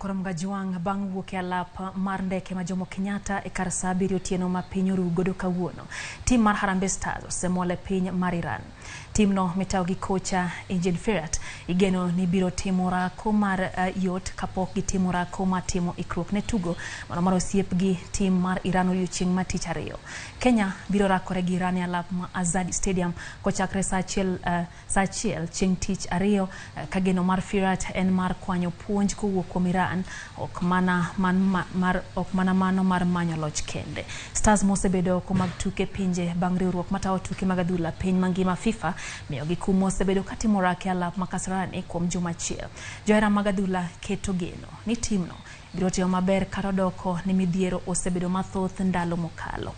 Koro Mgajwang' bang' wuok e alap mar ndeke ma Jomo Kenyatta e kar saa 7 otieno ma piny oru godo kawuono. Tim mar Harambee Stars osemol e piny mar Iran. Timno mitayo gi kocha Engin Firat igeno ni biro timo orako mar yot kapok gitimo orako mar timo ikruok ne tugo mano mar osiep gi tim mar Iran odiochieng' ma tich ariyo. Kenya biro rakore gi Iran e alap ma Azadi Stadium kochakre saa achiel saa achiel chieng' tich ariyo ka geno mar Firat en mar kwanyo puonj kowuok kuom Iran ok mana man mar ok mana mano mar manyo loch kende. Stars mosebedo oko mag tuke pinje bang' riwruok matayo tuke mag adhula piny mangima FIFA miyogi kum mosebedo katimo orako e alap ma Kasarani kuom juma achiel. Johera mag adhula keto geno ni timno biro timo maber kata odoko ni midhiero osebedo mathoth ndalo mokalo.